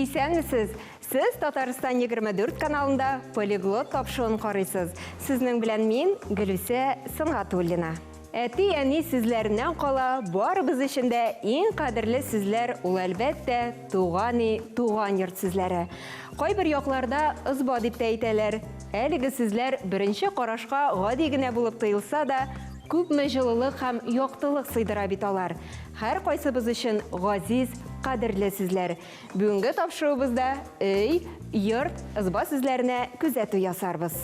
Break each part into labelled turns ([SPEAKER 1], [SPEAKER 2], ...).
[SPEAKER 1] Исәнмесез! Сез Татарстан 24 каналында Полиглот тапшыруын карыйсыз. Сезнең белән мин, Гөлүсә Сөнгатуллина. Әти-әни сүзләреннән кала барыбыз өчен дә иң кадерле сүзләр ул, әлбәттә, туган өй, туган йорт сүзләре. Кайбер якларда ызба дип тә әйтәләр. Әлеге сүзләр беренче карашка гади генә булып тоелса да, күпме җылылык һәм яктылык сыйдыра бит алар. Һәркайсыбыз өчен газиз, кадерле сүзләр. Бүгенге тапшыруыбызда өй, йорт, ызба сүзләренә күзәтү ясарбыз.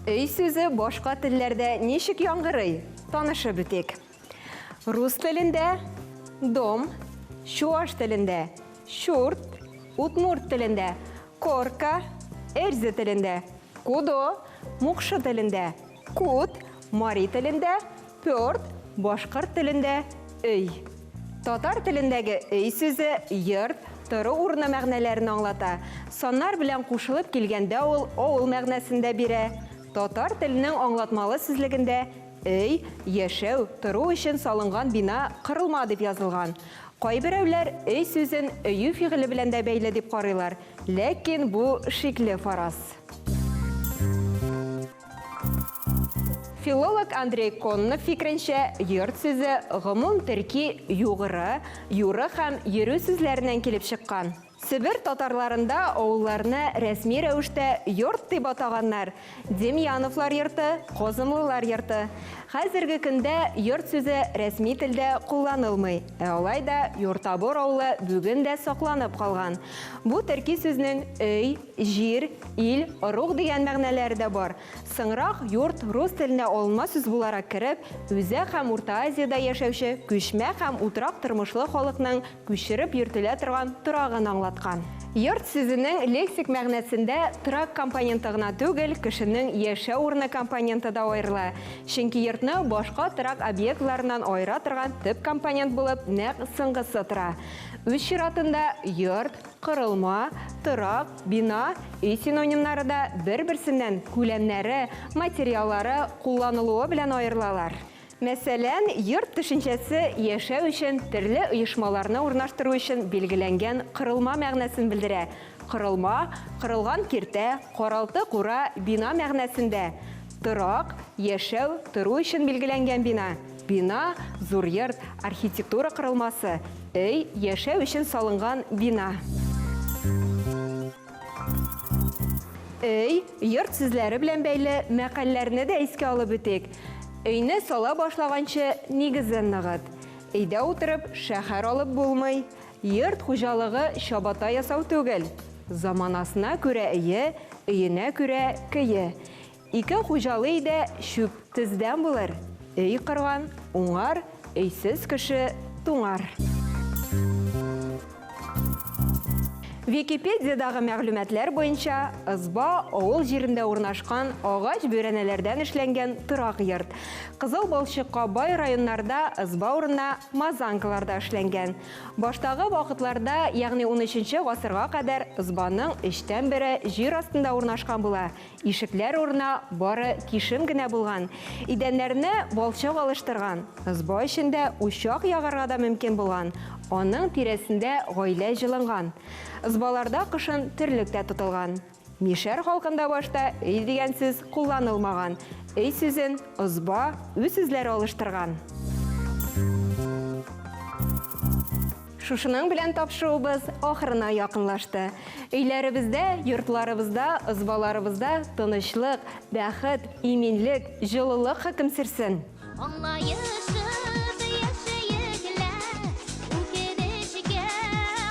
[SPEAKER 1] Өй сүзе башка телләрдә ничек яңгырый? Танышып үтик. Рус телендә дом, чуаш телендә чурт, удмурт телендә корка, эрзя телендә кудо, мукшы телендә кут, мари телендә пёрт, башкорт телендә өй. Татар телендәге өй сүзе йорт, тору урыны мәгънәләрен аңлата. Саннар белән кушылып килгәндә ул авыл мәгънәсен дә бирә. Татар теленең аңлатмалы сүзлегендә өй, яшәү, тору өчен салынган бина, корылма дип язылган. Кайберәүләр өй сүзен өю фигыле белән дә бәйле дип карыйлар, ләкин бу шикле фараз. Филолог Андрей Коннов фикеренчә, йорт сүзе гомум төрки югыры, юры һәм йөрү сүзләреннән килеп чыккан. Себер татарларында авылларны рәсми рәвештә йорт дип атаганнар, Демьяновлар йорты, Козымлылар йорты. Хәзерге көндә йорт сүзе рәсми телдә кулланылмый, ә алай да Юртабор авылы бүген дә сакланып калган. Бу төрки сүзнең өй, җир, ил, ыруг дигән мәгънәләре дә бар. Соңрак йорт рус теленә алынма сүз буларак кереп, Үзәк һәм Урта Азиядә яшәүче күчмә һәм утрак тормышлы халыкның күчереп йөртелә торган торагын аңлаткан. Йорт сүзенең лексик мәгънәсендә торак компоненты гына түгел, кешенең яшәү урыны компоненты да аерыла. Чөнки йортны башка торак объектларыннан аера торган төп компонент булып нәкъ соңгысы тора. Үз чиратында, йорт, Корылма, торак, бина, өй синонимнары да бер-берсеннән күләмнәре, материаллары, кулланылуы белән аерылалар. Мәсәлән, йорт төшенчәсе яшәү өчен төрле оешмаларны урнаштыру өчен билгеләнгән корылма мәгънәсен белдерә, корылма, корылган киртә, каралты-кура, бина мәгънәсендә, торак, яшәү, тору өчен билгеләнгән бина. Бина, зур йорт, архитектура корылмасы, өй, яшәү өчен салынган бина. Өй, йорт сүзләре белән бәйле мәкальләрне дә искә алып үтик. Өйне сала башлаганчы нигезен ныгыт. Өйдә утырып шәһәр алып булмый. Йорт хуҗалыгы чабата ясау түгел. Заманасына күрә өе, өенә күрә көе. Ике хуҗалы өйдә чүп тездән булыр, өй корган, уңар, өйсез кеше туңар. Википедиядагы мәгълүматлар буенча, ызба, авыл җирендә урнашкан агач бүрәнәләрдән эшләнгән торак йорт. Кызыл балчыкка бай районнарда ызба урынына мазанкалар да эшләнгән. Баштагы вакытларда, ягъни унөченче гасырга кадәр ызбаның өчтән бере җир астында урнашкан була, Ишекләр урына бары тишем генә булган. Идәннәрне балчык алыштырган. Ызба эчендә учак ягарга да мөмкин булган, аның тирәсендә гаилә җылынган. Ызбаларда кышын терлек тә тотылган. Мишәр халкында башта өй дигән сүз кулланылмаган, өй сүзен ызба, үз үзләре алыштырган. Шушының белән тапшыруыбыз ахырына якынлашты. Өйләребездә, йортларыбызда, ызбаларыбызда тынычлык, бәхет, иминлек, җылылык хөкем сөрсен!
[SPEAKER 2] Аңлаешып яшәек лә, үкенечкә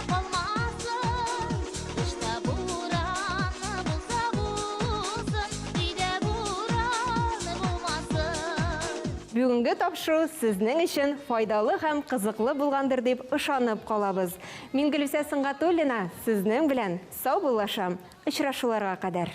[SPEAKER 2] калмасын. Тышта буран булса булсын, өйдә буран булмасын.
[SPEAKER 1] Бүгенге тапшыру сезнең өчен файдалы һәм кызыклы булгандыр дип ышанып калабыз. Мин Гөлүсә Сөнгатуллина сезнең белән саубуллашам. Очрашуларга кадәр.